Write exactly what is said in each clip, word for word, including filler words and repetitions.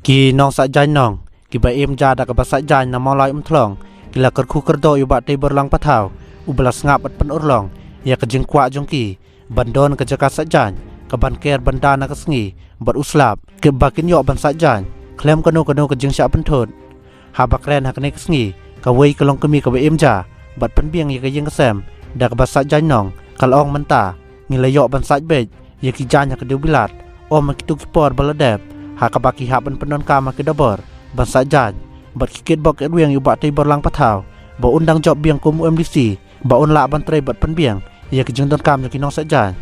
Ki nong Saitjaiñ Nong kiba im ja da kaba Saitjaiñ na Mawlai Umthlong ki la kyrkhu kyrdoh ïa u Bah Teiborlang Pathaw, uba la sngap bad pynurlong ïa ka jingkwah jong ki ban don ka jaka Saitjaiñ kaban ker ban da na ka sngi bad u slap, kaba kin ïoh ban Saitjaiñ khlem kano kano ka jingshah pynthut. Haba kren ha kane ka sngi kawei ka longkmie kaba im ja bad pynbiang ïa ka ïing ka sem da kaba Saitjaiñ Nong, ka la ong mynta ngi la ïoh ban sait beit ïa ki jaiñ ha ka dewbilat, ym ha kito ki por ba la dep, ha kaba ki hap ban pyndonkam ha ki dabor ban Saitjaiñ, bad ki kitbok kitwiang ïa u Bah Teiborlang Pathaw ba un dang jop biang kum u M D C ba un lah ban trei bad pynbiang ïa ki jingdonkam jong ki nong Saitjaiñ.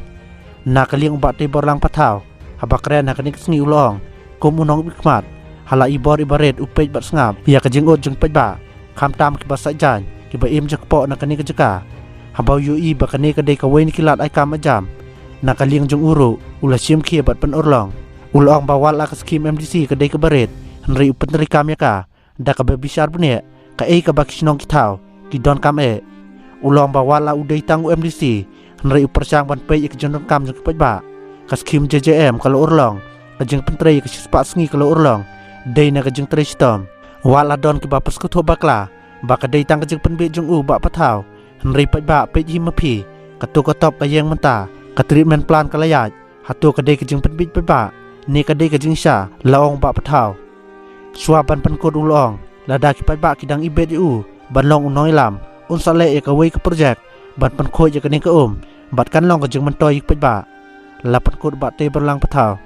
Na ka liang u Bah Teiborlang Pathaw, haba kren ha kane ka sngi u la ong, kum u nongmihkhmat, ha la i bor i barit u peit bad sngap ïa ka jingud jong ki paidbah, khamtam kiba Saitjaiñ kiba im ja kpoh na kane ka jaka. Haba u ïohi ba kane ka dei kawei na ki lad ai kam ai jam, na ka liang jong u ruh u la shim khia bad pynurlong. U la ong ba wat la ka skhim M D C ka dei kaba rit, hynrei u pyntreikam ïa ka da kaba bishar bniah, kaei kaba ki shnong ki thaw ki donkam eh. U la ong ba wat la u dei tang u M D C, hynrei u pyrshang ban peit ïa ka jingdonkam jong ki paidbah. Ka skhim J J M ka la urlong, ka jingpyntrei ïa ka shispah sngi ka la urlong, dei na ka jingtrei shitom. Wat la don kiba pyrshang thuh bakla ba ka dei tang ka jingpynbiej jong u Bah Pathaw, hynrei paidbah peit hi ma phi, kato ka top ka ïeng mynta, ka treatment plant ka la ïaid, hato ka dei ka jingpynbiej paidbah ne ka dei ka jingshisha, la ong u Bah Pathaw. Shuwa ban pynkut u la ong, lada ki paidbah ki dang ibit ïa u ban long u nongïalam, un sa leh ïa kawei ka projek ban pynkhuid ïa kane ka um, bad kan long ka jingmyntoi ïa ki paidbah, la pynkut u Bah Teiborlang Pathaw.